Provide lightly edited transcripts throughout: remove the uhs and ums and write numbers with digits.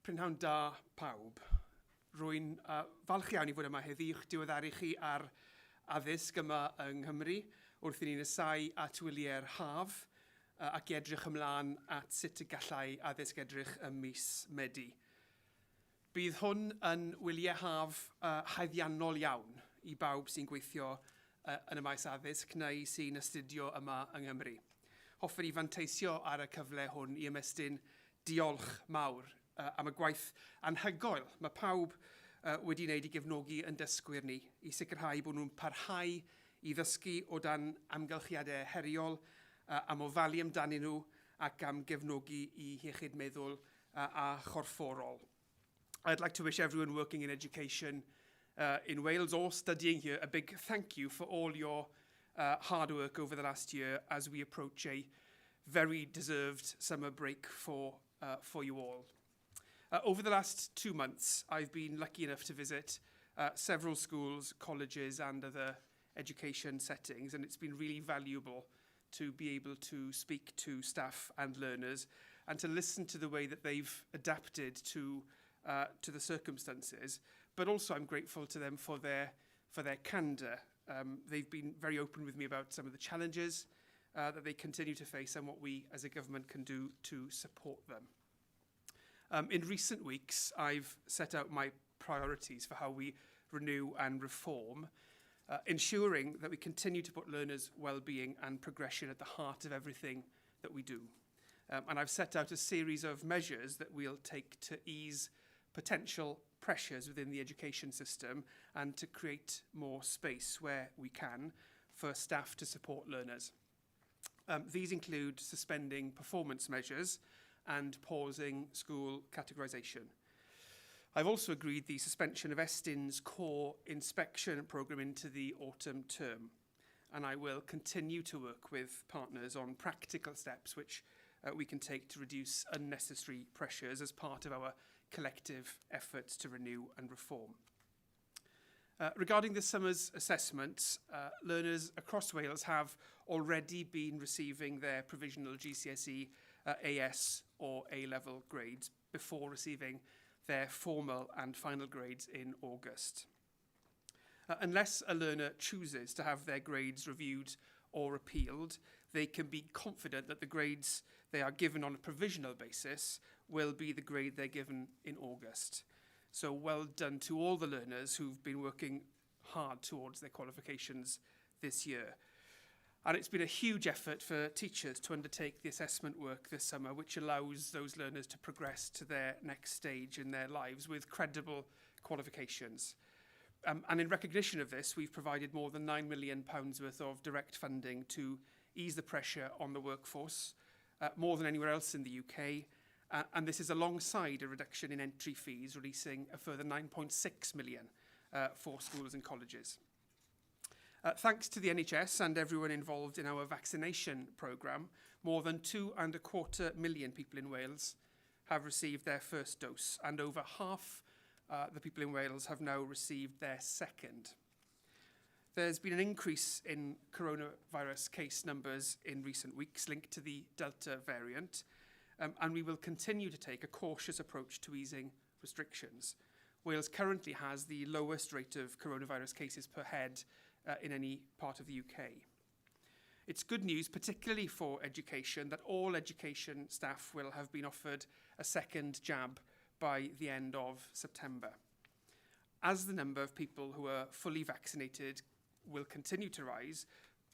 Prynhawn da pawb. Rwy'n uh, falch iawn i fod yma heddi i'ch diweddaru chi ar addysg yma yng Nghymru wrth i ni nesau at wyliau'r haf uh, ac i edrych ymlaen at sut y gallai addysg edrych ym mis Medi. Bydd hwn yn wyliau haf uh, haeddiannol iawn i bawb sy'n gweithio uh, yn y maes addysg neu sy'n astudio yma yng Nghymru. Hoffwn i fanteisio ar y cyfle hwn i ymestyn Diolch mawr am y gwaith anhygoel mae pawb wedi wneud i gefnogi yn dysgwyr ni, i sicrhau bod nhw'n parhau i ddysgu o dan amgylchiadau heriol, am ofalu amdanyn nhw ac am gefnogi eu hiechyd meddwl a chorfforol. I'd like to wish everyone working in education in Wales or studying here a big thank you for all your hard work over the last year as we approach a very deserved summer break for, for you all. Over the last 2 months, I've been lucky enough to visit several schools, colleges and other education settings, and it's been really valuable to be able to speak to staff and learners and to listen to the way that they've adapted to the circumstances. But also I'm grateful to them for their candour. They've been very open with me about some of the challenges that they continue to face and what we as a government can do to support them. In recent weeks, I've set out my priorities for how we renew and reform, ensuring that we continue to put learners' well-being and progression at the heart of everything that we do. And I've set out a series of measures that we'll take to ease potential pressures within the education system and to create more space where we can for staff to support learners. These include suspending performance measures and pausing school categorisation. I've also agreed the suspension of Estyn's core inspection programme into the autumn term, and I will continue to work with partners on practical steps which we can take to reduce unnecessary pressures as part of our collective efforts to renew and reform. Regarding this summer's assessments, learners across Wales have already been receiving their provisional GCSE, AS or A-level grades before receiving their formal and final grades in August. Unless a learner chooses to have their grades reviewed or appealed, they can be confident that the grades they are given on a provisional basis will be the grade they're given in August. So well done to all the learners who've been working hard towards their qualifications this year. And it's been a huge effort for teachers to undertake the assessment work this summer, which allows those learners to progress to their next stage in their lives with credible qualifications. And in recognition of this, we've provided more than £9 million worth of direct funding to ease the pressure on the workforce, more than anywhere else in the UK. And this is alongside a reduction in entry fees, releasing a further 9.6 million for schools and colleges. Thanks to the NHS and everyone involved in our vaccination programme, more than 2.25 million people in Wales have received their first dose, and over half the people in Wales have now received their second. There's been an increase in coronavirus case numbers in recent weeks linked to the Delta variant, and we will continue to take a cautious approach to easing restrictions. Wales currently has the lowest rate of coronavirus cases per head in any part of the UK. It's good news, particularly for education, that all education staff will have been offered a second jab by the end of September. As the number of people who are fully vaccinated will continue to rise,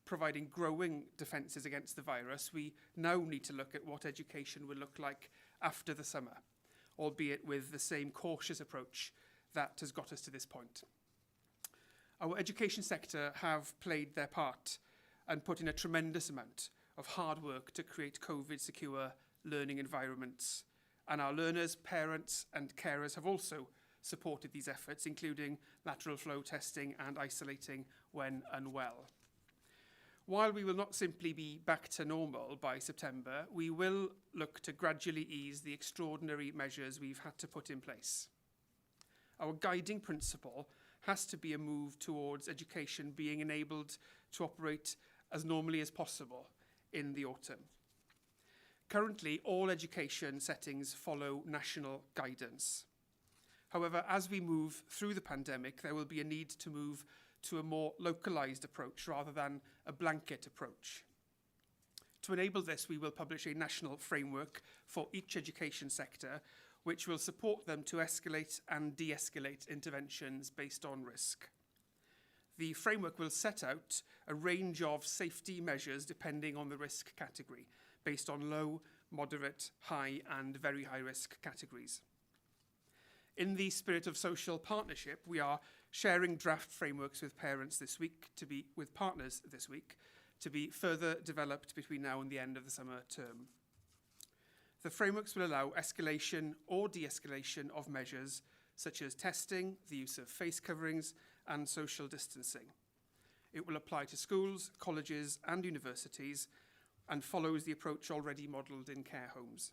providing growing defences against the virus, we now need to look at what education will look like after the summer, albeit with the same cautious approach that has got us to this point. Our education sector have played their part and put in a tremendous amount of hard work to create COVID-secure learning environments. And our learners, parents and carers have also supported these efforts, including lateral flow testing and isolating when unwell. While we will not simply be back to normal by September, we will look to gradually ease the extraordinary measures we've had to put in place. Our guiding principle has to be a move towards education being enabled to operate as normally as possible in the autumn. Currently, all education settings follow national guidance. However, as we move through the pandemic, there will be a need to move to a more localised approach rather than a blanket approach. To enable this, we will publish a national framework for each education sector, which will support them to escalate and de-escalate interventions based on risk. The framework will set out a range of safety measures depending on the risk category, based on low, moderate, high and very high risk categories. In the spirit of social partnership, we are sharing draft frameworks with parents this week to be with partners this week to be further developed between now and the end of the summer term. The frameworks will allow escalation or de-escalation of measures such as testing, the use of face coverings and social distancing. It will apply to schools, colleges and universities and follows the approach already modelled in care homes.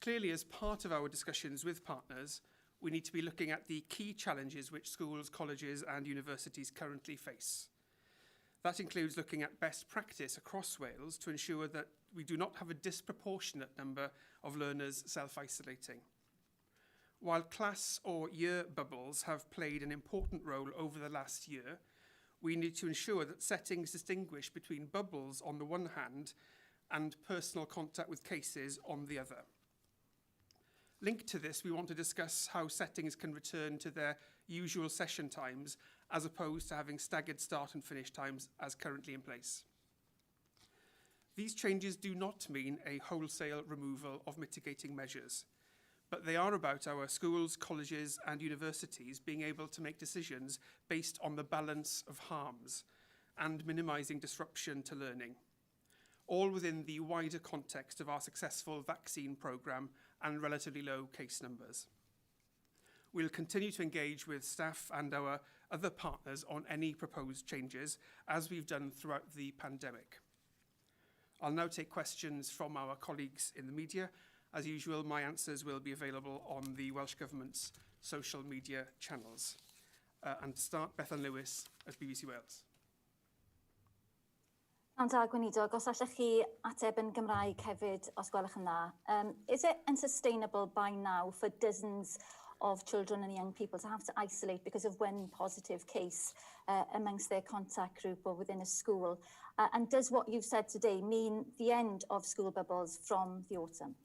Clearly, as part of our discussions with partners, we need to be looking at the key challenges which schools, colleges and universities currently face. That includes looking at best practice across Wales to ensure that we do not have a disproportionate number of learners self-isolating. While class or year bubbles have played an important role over the last year, we need to ensure that settings distinguish between bubbles on the one hand and personal contact with cases on the other. Linked to this, we want to discuss how settings can return to their usual session times as opposed to having staggered start and finish times as currently in place. These changes do not mean a wholesale removal of mitigating measures, but they are about our schools, colleges and universities being able to make decisions based on the balance of harms and minimising disruption to learning, all within the wider context of our successful vaccine programme and relatively low case numbers. We'll continue to engage with staff and our other partners on any proposed changes, as we've done throughout the pandemic. I'll now take questions from our colleagues in the media. As usual, my answers will be available on the Welsh Government's social media channels. And to start, Bethan Lewis at BBC Wales. Pnawn da, Gweinidog. Os allech chi ateb yn Gymraeg hefyd, os gwelwch yn dda. Is it unsustainable by now for dozens of children and young people to have to isolate because of one positive case amongst their contact group or within a school? And does what you've said today mean the end of school bubbles from the autumn?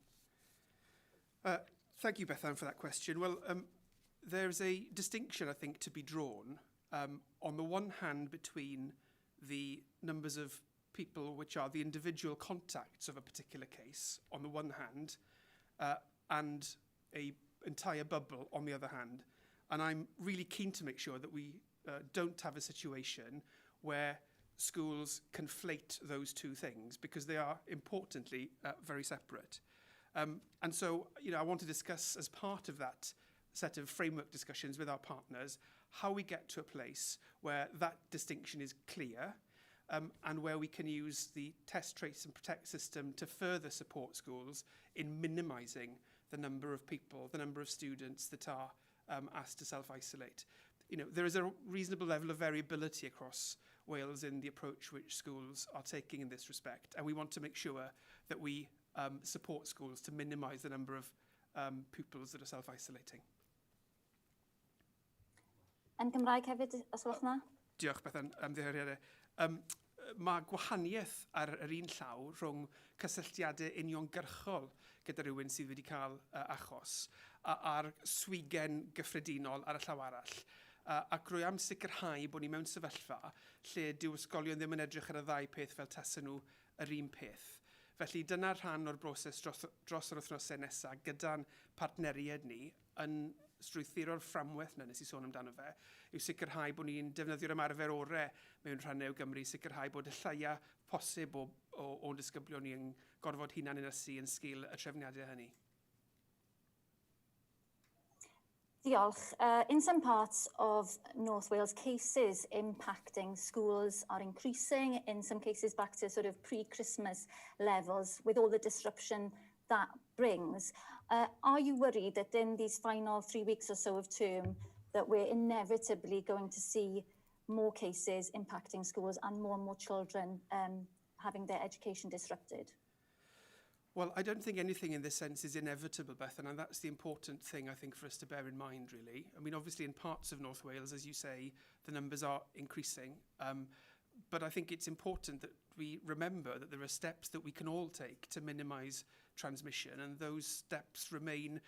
Thank you, Bethan, for that question. Well, there's a distinction, I think, to be drawn on the one hand between the numbers of people which are the individual contacts of a particular case on the one hand and a entire bubble on the other hand. And I'm really keen to make sure that we don't have a situation where schools conflate those two things, because they are importantly very separate. And so, I want to discuss as part of that set of framework discussions with our partners how we get to a place where that distinction is clear and where we can use the test, trace and protect system to further support schools in minimising the number of people, the number of students that are asked to self-isolate. There is a reasonable level of variability across Wales in the approach which schools are taking in this respect, and we want to make sure that we support schools to minimise the number of pupils that are self-isolating. Yn Gymraeg hefyd, os gwelwch yn dda? Diolch, Bethan, am ddiheuriadau. Mae gwahaniaeth ar yr un llaw rhwng cysylltiadau uniongyrchol gyda rhywun sydd wedi cael achos a'r swigen gyffredinol ar y llaw arall. Ac rwy am sicrhau bod ni mewn sefyllfa lle dyw ysgolion ddim yn edrych ar y ddau peth fel tasen nhw yr un peth. Felly dyna rhan o'r broses dros yr wythnosau nesaf gyda'n partneriaid ni yn strwythuro'r fframwaith 'na nes i sôn amdano fe, yw sicrhau bod ni'n defnyddio'r ymarfer orau mewn rhannau o Gymru, sicrhau bod y lleia posib o'n disgyblion ni yn gorfod hunan ynysu yn sgil y trefniadau hynny. Diolch. In some parts of North Wales, cases impacting schools are increasing, in some cases back to sort of pre-Christmas levels, with all the disruption that brings. Are you worried that in these final 3 weeks or so of term, that we're inevitably going to see more cases impacting schools and more children having their education disrupted? Well, I don't think anything in this sense is inevitable, Bethan, and that's the important thing, I think, for us to bear in mind, really. I mean, obviously, in parts of North Wales, as you say, the numbers are increasing. But I think it's important that we remember that there are steps that we can all take to minimise transmission, and those steps remain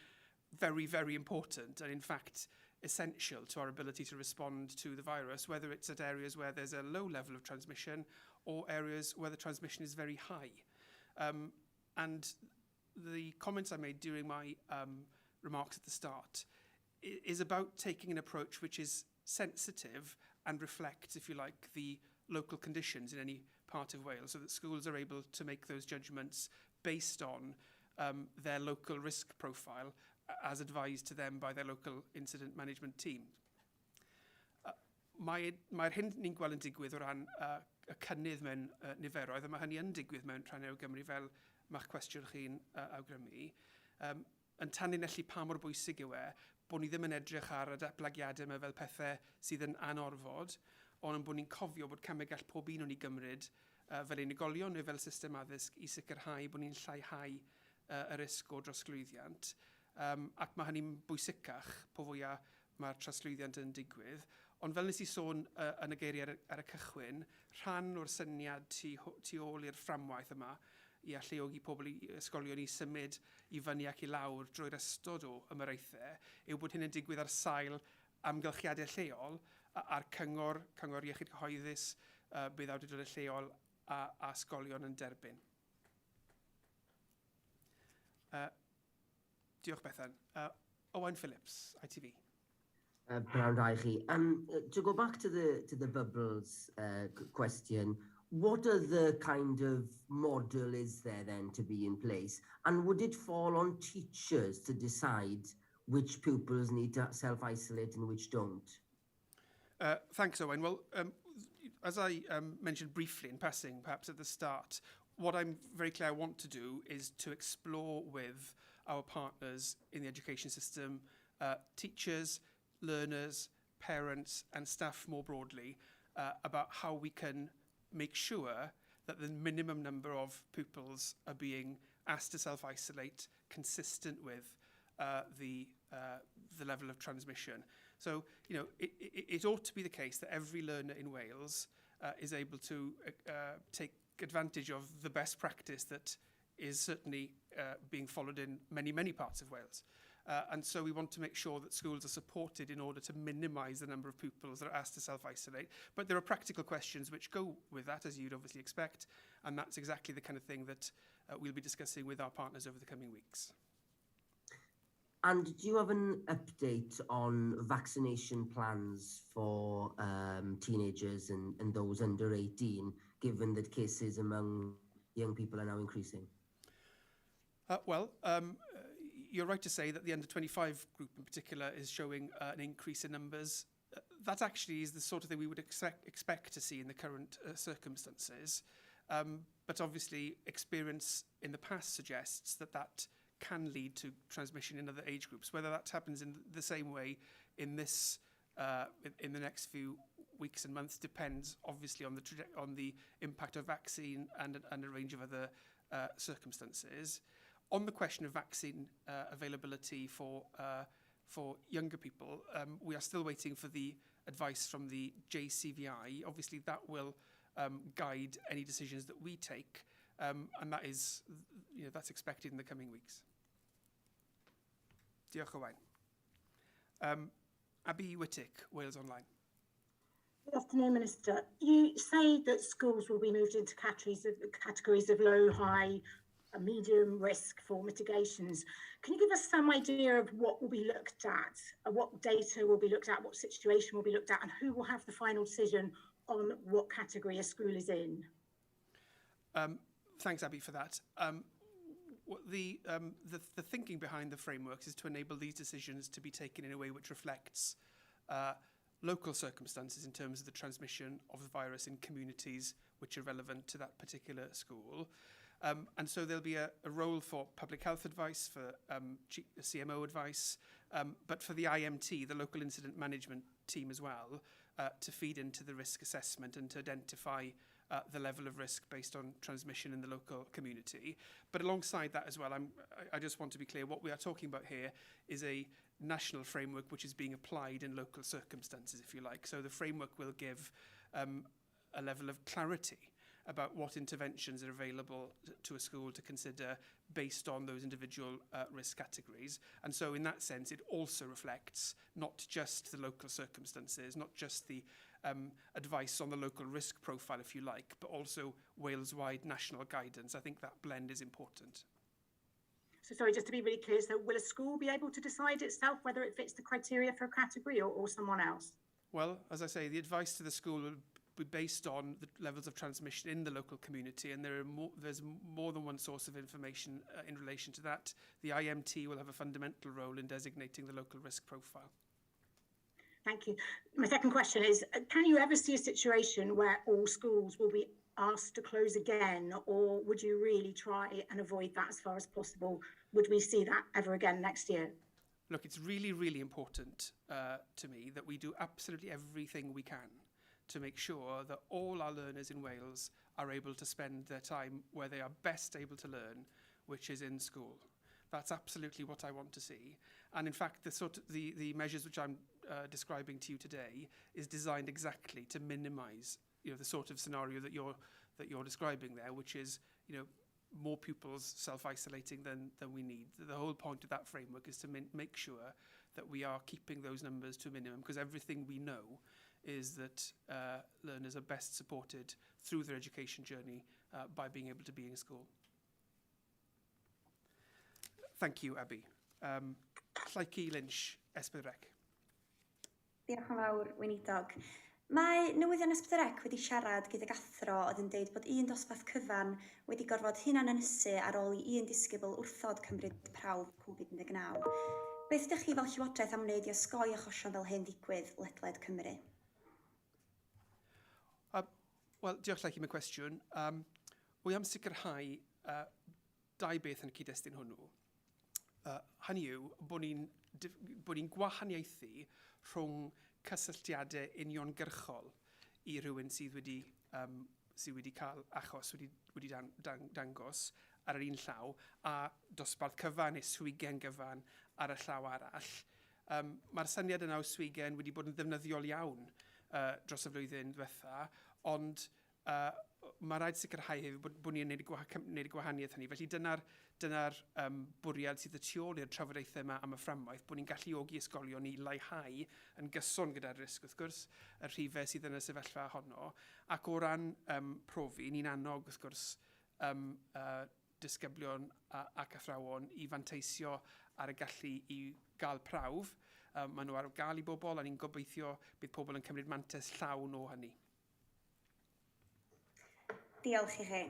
very, very important and, in fact, essential to our ability to respond to the virus, whether it's at areas where there's a low level of transmission or areas where the transmission is very high. And the comments I made during my remarks at the start is about taking an approach which is sensitive and reflects, if you like, the local conditions in any part of Wales, so that schools are able to make those judgments based on their local risk profile as advised to them by their local incident management team. Mae'r mae hyn ni'n gweld yn digwydd o ran y cynnydd mewn niferoedd, a mae hynny yn digwydd mewn rhannau o Gymru fel mae'ch cwestiwn chi'n awgrymu, yn tanlinellu pa mor bwysig yw e bod ni ddim yn edrych ar y datblygiadau yma fel pethau sydd yn anorfod, ond yn bod ni'n cofio bod camau gall pob un o'n ni gymryd fel unigolion neu fel system addysg i sicrhau bod ni'n lleihau y risg o drosglwyddiant. Ac mae hynny'n bwysicach po fwyaf mae'r trosglwyddiant yn digwydd. Ond fel nes i sôn yn y geiriau ar y cychwyn, rhan o'r syniad tu ôl i'r fframwaith yma i alluogi pobl i ysgolion i symud i fyny ac i lawr drwy'r ystod o ymyraethau yw bod hyn yn digwydd ar sail amgylchiadau lleol a'r cyngor, cyngor iechyd cyhoeddus, bydd awdurdodau lleol a ysgolion yn derbyn. Diolch Bethan. Owain Phillips, ITV. Prynhawn da i chi. To go back to the bubbles question, what other kind of model is there then to be in place? And would it fall on teachers to decide which pupils need to self-isolate and which don't? Thanks, Owain. Well, as I mentioned briefly in passing, perhaps at the start, what I'm very clear I want to do is to explore with our partners in the education system, teachers, learners, parents and staff more broadly, about how we can make sure that the minimum number of pupils are being asked to self-isolate consistent with the level of transmission. So, it ought to be the case that every learner in Wales is able to take advantage of the best practice that is certainly being followed in many, many parts of Wales. And so we want to make sure that schools are supported in order to minimise the number of pupils that are asked to self-isolate. But there are practical questions which go with that, as you'd obviously expect, and that's exactly the kind of thing that we'll be discussing with our partners over the coming weeks. And do you have an update on vaccination plans for teenagers and those under 18, given that cases among young people are now increasing? Well, you're right to say that the under 25 group in particular is showing an increase in numbers. That actually is the sort of thing we would expect to see in the current circumstances. But obviously, experience in the past suggests that that can lead to transmission in other age groups. Whether that happens in the same way in the next few weeks and months depends obviously on the impact of vaccine and a range of other circumstances. On the question of vaccine availability for younger people, we are still waiting for the advice from the JCVI. Obviously, that will guide any decisions that we take, and that's expected in the coming weeks. Diolch, Owain. Abbie Wightwick, Wales Online. Good afternoon, Minister. You say that schools will be moved into categories of low, high, medium risk for mitigations. Can you give us some idea of what will be looked at, what data will be looked at, what situation will be looked at, and who will have the final decision on what category a school is in? Thanks, Abbie, for that. The thinking behind the frameworks is to enable these decisions to be taken in a way which reflects local circumstances in terms of the transmission of the virus in communities which are relevant to that particular school. And so there'll be a role for public health advice, for CMO advice, but for the IMT, the local incident management team as well, to feed into the risk assessment and to identify the level of risk based on transmission in the local community. But alongside that as well, I just want to be clear, what we are talking about here is a national framework which is being applied in local circumstances, if you like. So the framework will give a level of clarity about what interventions are available to a school to consider based on those individual risk categories. And so in that sense, it also reflects not just the local circumstances, not just the advice on the local risk profile, if you like, but also Wales-wide national guidance. I think that blend is important. So sorry, just to be really clear, so will a school be able to decide itself whether it fits the criteria for a category or someone else? Well, as I say, the advice to the school will be based on the levels of transmission in the local community, and there's more than one source of information in relation to that. The IMT will have a fundamental role in designating the local risk profile. Thank you. My second question is, can you ever see a situation where all schools will be asked to close again, or would you really try and avoid that as far as possible? Would we see that ever again next year? Look, it's really, really important to me that we do absolutely everything we can to make sure that all our learners in Wales are able to spend their time where they are best able to learn, which is in school. That's absolutely what I want to see. And in fact, the measures which I'm describing to you today is designed exactly to minimise, you know, the sort of scenario that you're describing there, which is, you know, more pupils self-isolating than we need. The whole point of that framework is to make sure that we are keeping those numbers to a minimum, because everything we know is that learners are best supported through their education journey by being able to be in school. Thank you, Abby. Lleucu Lynch, S4C. Diolch yn fawr, Weinidog. Mae newyddion S4C wedi siarad gydag athro oedd yn deud bod un dosbarth cyfan wedi gorfod hunan ynysu ar ôl i un disgybl wrthod cymryd prawf Covid-19. Beth ydych chi fel Llywodraeth am wneud i osgoi achosion fel hyn ddigwydd ledled Cymru? Wel, diolch, Lleucu, am y cwestiwn. Wy am sicrhau dau beth yn y cyd-destun hwnnw. Hynny yw bod ni'n gwahaniaethu rhwng cysylltiadau uniongyrchol i rhywun sydd wedi cael achos wedi dangos ar yr un llaw a dosbarth cyfan neu swigen gyfan ar y llaw arall. Mae'r syniad yna o swigen wedi bod yn ddefnyddiol iawn dros y flwyddyn diwetha, ond mae rhaid sicrhau hefyd bod ni'n gwneud y gwahaniaeth hynny. Felly dyna bwriad sydd y tu ôl i'r trafodaethau yma am y fframwaith, bod ni'n galluogi ysgolion i leihau yn gyson gyda'r risg, wrth gwrs, y rhifau sydd yn y sefyllfa honno. Ac o ran profi, ni'n annog, wrth gwrs, disgyblion ac athrawon i fanteisio ar y gallu i gael prawf. Maen nhw ar gael i bobl, a ni'n gobeithio bydd pobl yn cymryd mantais llawn o hynny. Diolch i chi.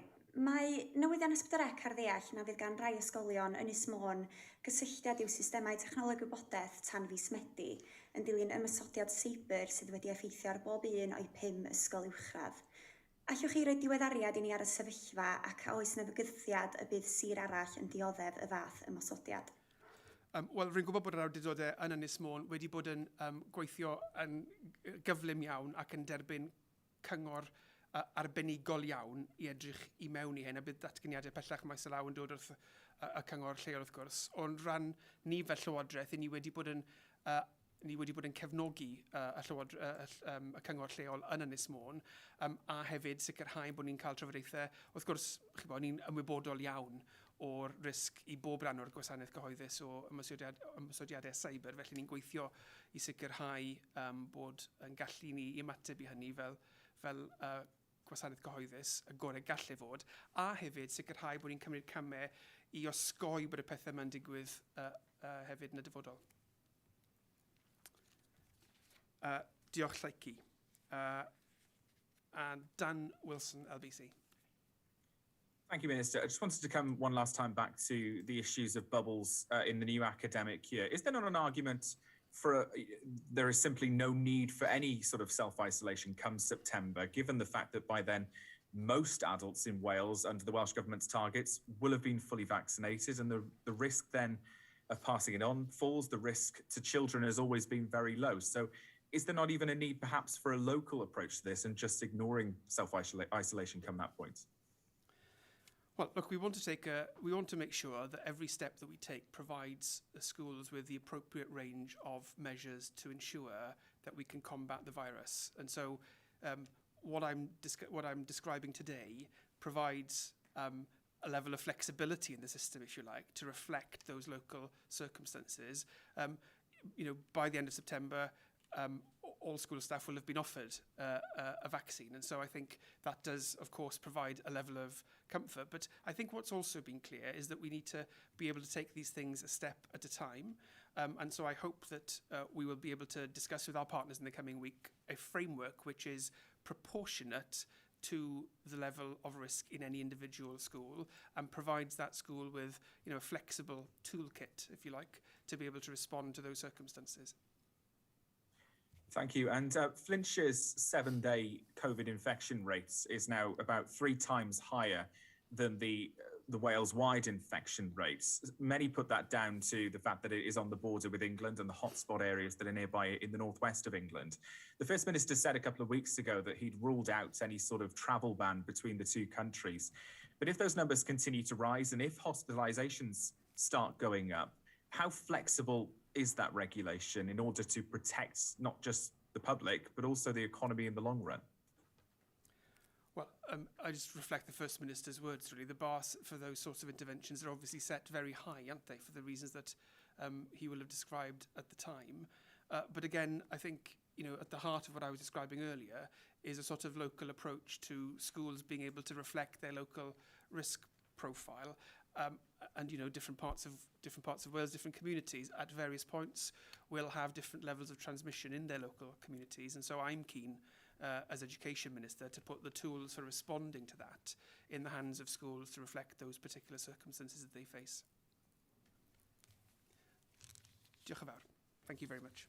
Mae newyddion S4C ar ddeall na fydd gan rai ysgolion yn Ynys Môn gysylltiad i'w systemau technoleg gwybodaeth tan fis Medi yn dilyn ymosodiad seiber sydd wedi effeithio ar bob un o'i pum ysgol uwchradd. Allwch chi roi diweddariad i ni ar y sefyllfa ac a oes 'na fygythiad y bydd sir arall yn dioddef y fath ymosodiad? Wel, rwy'n gwybod bod yr awdurdodau yn Ynys Môn wedi bod yn gweithio yn gyflym iawn ac yn derbyn cyngor arbenigol iawn i edrych i mewn i hyn, a bydd datganiadau pellach maes o law yn dod wrth y cyngor lleol, wrth gwrs. Ond ran ni fel Llywodraeth, ni wedi bod yn cefnogi y cyngor lleol yn Ynys Môn a hefyd sicrhau bod ni'n cael trafodaethau. Wrth gwrs, chi'bo, ni'n ymwybodol iawn o'r risg i bob rhan o'r gwasanaeth gyhoeddus o ymosodiadau cyber. Felly ni'n gweithio i sicrhau bod yn gallu ni i ymateb i hynny fel gwasanaeth gyhoeddus y gorau gallu fod, a hefyd sicrhau bod ni'n cymryd camau i osgoi bod y pethau yma'n digwydd hefyd yn y dyfodol. Diolch, Lleucu. And Dan Wilson, LBC. Thank you, Minister. I just wanted to come one last time back to the issues of bubbles in the new academic year. Is there not an argument for there is simply no need for any sort of self-isolation come September, given the fact that by then most adults in Wales under the Welsh Government's targets will have been fully vaccinated, and the risk then of passing it on falls. The risk to children has always been very low. So Is there not even a need perhaps for a local approach to this and just ignoring self-isolation come that point? Well, look, we want to make sure that every step that we take provides the schools with the appropriate range of measures to ensure that we can combat the virus. And so what I'm describing today provides a level of flexibility in the system, if you like, to reflect those local circumstances. By the end of September, all school staff will have been offered a vaccine. And so I think that does, of course, provide a level of comfort. But I think what's also been clear is that we need to be able to take these things a step at a time. And so I hope that we will be able to discuss with our partners in the coming week a framework which is proportionate to the level of risk in any individual school and provides that school with a flexible toolkit, if you like, to be able to respond to those circumstances. Thank you. And Flintshire's 7-day COVID infection rates is now about 3 times higher than the Wales-wide infection rates. Many put that down to the fact that it is on the border with England and the hotspot areas that are nearby in the northwest of England. The First Minister said a couple of weeks ago that he'd ruled out any sort of travel ban between the two countries. But if those numbers continue to rise and if hospitalizations start going up, how flexible is that regulation in order to protect not just the public, but also the economy in the long run? Well, I just reflect the First Minister's words, really. The bars for those sorts of interventions are obviously set very high, aren't they, for the reasons that he will have described at the time. But again, I think, at the heart of what I was describing earlier is a sort of local approach to schools being able to reflect their local risk profile. And different parts of Wales, different communities at various points will have different levels of transmission in their local communities. And so I'm keen, as Education Minister, to put the tools for responding to that in the hands of schools to reflect those particular circumstances that they face. Diolch yn fawr. Thank you very much.